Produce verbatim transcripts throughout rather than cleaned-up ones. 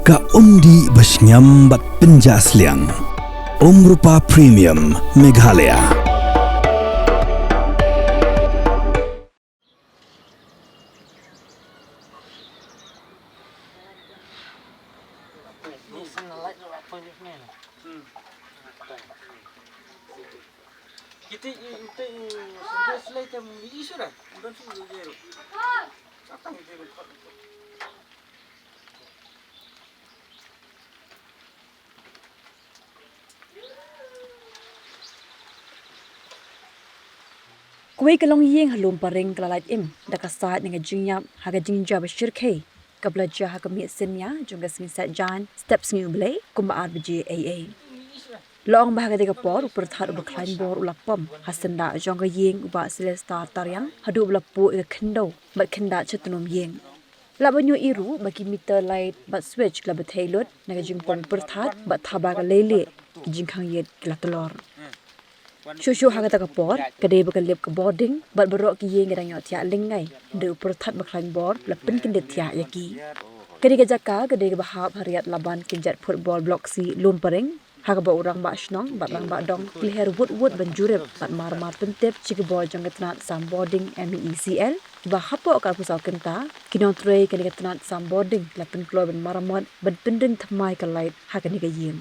Ka umdih ba shngiam bad pynjah sliang. Umrupa Premium Meghalaya. Kawei ka longïing ha Lumparing ka la lait im da ka said na ka jingïap ha ka jingjia ba shyrkhei kaba la jia ha ka miet synñia jong ka sngi Saitjaiñ step Sngi U Blei kumba ar baje eiei. La ong ba ha katei ka por u pyrthat uba khlaiñ bor u la pom ha syndah jong ka ïing u Bah Silvester Tariang haduh ba la puh ïa ka khyndew bad khyndat sha tnum ïing. Lah ban ïohi ruh ba ki meter light bad switch ki la bthei lut na ka jingpom u pyrthat bad thaba ka leilieh ki jingkhang ïit ki la tlor. Shuh shuh ha kata ka por ka dei ba ka lip ka bording bad baroh ki ïing ki dang ïoh thiah lyngngai hynrei u pyrthat ba khlaiñ bor la pynkyndit thiah ïa ki. Ka dei ka jaka ka dei kaba hap ha Riat Laban Kynjat Football Block C, Lumparing, ha kaba u rangbah shnong bad rangbah dong ki la her wut wut ban jurip bad mar mar pyntip sha ki bor jong ka tnat sam bording M E E C L ba hapoh ka arphew saw kynta ki nongtrei kane ka tnat sam bording la pynkloi ban maramot ban pynring thymmai ka light ha kane ka ïing.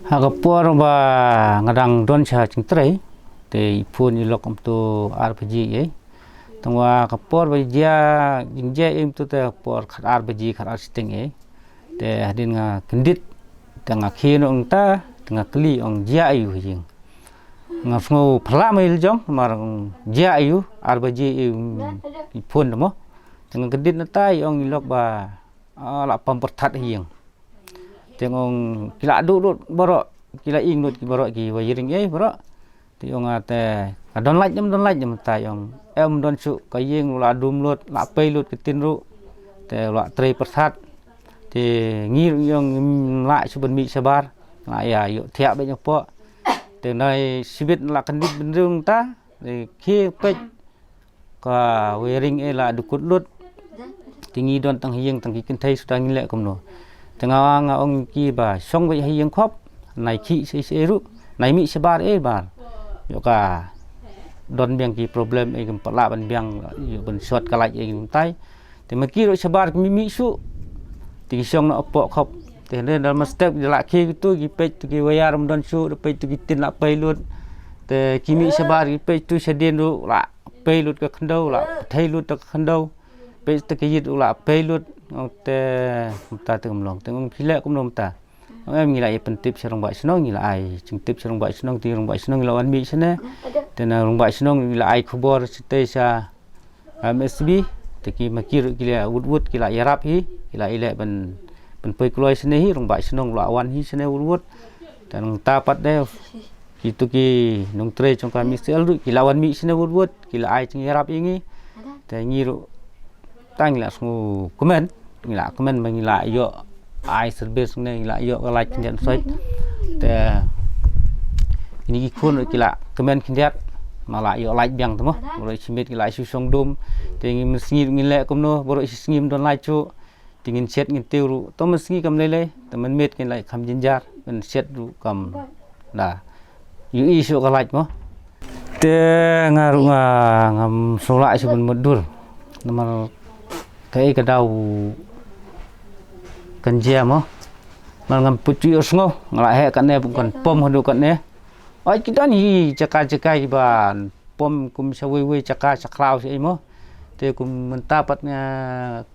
Ha ka por ba nga dang don sha jingtrei te i phone i lok kumto ar baje ei. Tangwa ka por ba jia jingjia ei kumto te ka por khat ar baje khat ar shiteng ei. Te hadien nga kyndit te nga khie noh nangta te nga kylli ong jia aiu ha ïing. Nga sngew phylla ma i lajong namar ong jia aiu ar baje ei i phone te mo. Te nga kyndit nangta i ong i lok ba ah, la pom pyrthat ha ïing. Te nga ong ki la duh lut baroh ki la ing lut ki baroh ki wiring ei baroh. Te ong ah te ka don light em don light em ta ong em don shuh ka ïing la dum lut la pei lut ka tin ruh. Te la trei pyrthat. Te ngi ruh ong la shu ban mih shabar la ïa ïoh thiah bad ïa poh. Te nai shibit la kyndit bynriew ta. Te khie peit ka wiring ei la dukut lut. Te ngi don tang ha ïing tang ki kynthei suda ngi leh kumno. Te nga nga ong ki ba shong beit ha ïing khop nai khih sei sei ruh nai mih shabar ei bar. Ïoh ka don biang ki problem ei kum pala ban biang ïoh ban short ka light ei kum tai. Te ma ki ruh shabar ki mih mih shuh. Te ki shong na poh khop. Te ne dal ma step ki la khie kitu ki peit tu ki wire ym don shuh peit tu ki tin la pei lut. Te ki mih shabar ki peit tu shadien ruh la pei lut ka khyndew la pthei lut ka khyndew. Peit te ka ïit u la pei lut. Ong te mynta te kum long te ong phi leh kumno mynta. Ong em ngi la ïa pyntip sha rangbah shnong ngi la ai jingtip sha rangbah shnong te rangbah shnong ngi la wan mih shane. Te na rangbah shnong ngi la ai khubor shatei sha M S B te ki ma ki ruh ki la wut wut ki la ïarap hi ki la ïaleh ban ban poi kloi shane hi rangbah shnong la wan hi shane wut wut. Te nangta pat de kitu ki nongtrei jong ka M S B ruh ki la wan mih shane wut wut. Ki la ai jingïarap ïa ngi. Te ngi ruh tang ngi la sngewkmen ngi la kmen ba ngi la ïoh ai service ne ngi la ïoh ka light khyndiat soi. Te Kine ki khun ruh ki la kmen khyndiat. Ma la ïoh light biang te mo. Baroh shi miet ki la shu shong dum. Te ngin mynsngi ruh ngin leh kumno, baroh shi sngi ym don light shuh. Te ngin shet ngin tiew ruh. To mynsngi kam lei lei. Te mynmiet ngin la kham jynjar. Ngin shet ruh kam da ïohi shuh ka light mo. Te nga ruh nga ngam sngewlah shuh ban mutdur. Namar kaei ka daw kan jia mo. Namar ngam put shuh ïohsngew, nga la heh katne bun kan pom haduh katne. Oi ki don hi jaka jaka kiba pom kum sha wei wei jaka sha khlaw sha ei mo. Te kum mynta pat nga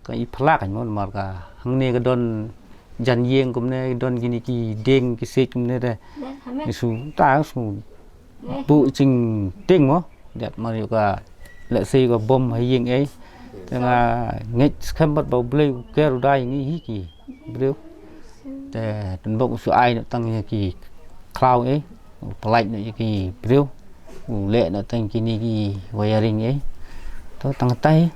ka i phlak mo namar ka hangne ka don jan ïing kumne don kine ki dieng ki siej kumne te. Ngi shu ta shu buh jingtieng mo. Diat mar ïoh ka lehse ïoh ka bom ha ïing ei. Te nga ngeit skhem bad ba U Blei u ker u dei ngi hi ki briew. Te Donbok u shu ai noh tang ïa ki khlaw ei. U pyllait noh ïa ki briew. U leh noh tang kine ki wiring ei. To tang tai.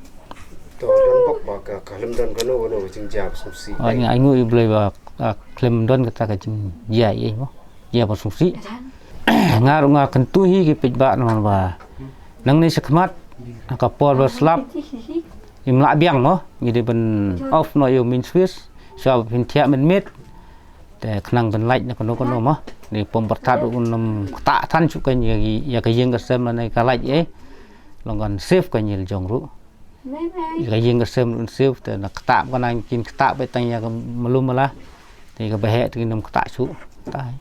To Donbok ba ka ka lem don kano kano ka jingjia ba sngewsih. Ai nga ai ngu U Blei ba ka khlem don kata ka jingjia ei mo. Jia ba sngewsih. Nga ruh nga kyntu hi ki peit ba namar ba nangne shakhmat ka por ba slap im lah biang mo. Ngi dei ban off noh ïa u main switch. Shuwa ba phin thiah mynmiet. Te khnang ban light na kano kano mo. Ni pom pyrthat ruh nym ktah than shu kan ïa ka ïing ka sem lane ka light ei. Long kan save kan ïa la jong ruh. Ïa ka ïing ka sem ruh save te na ktah ka nang kin ktah ba tang ïa ka malu mala. Te ka ba heh te kin nym ktah shu. Tai.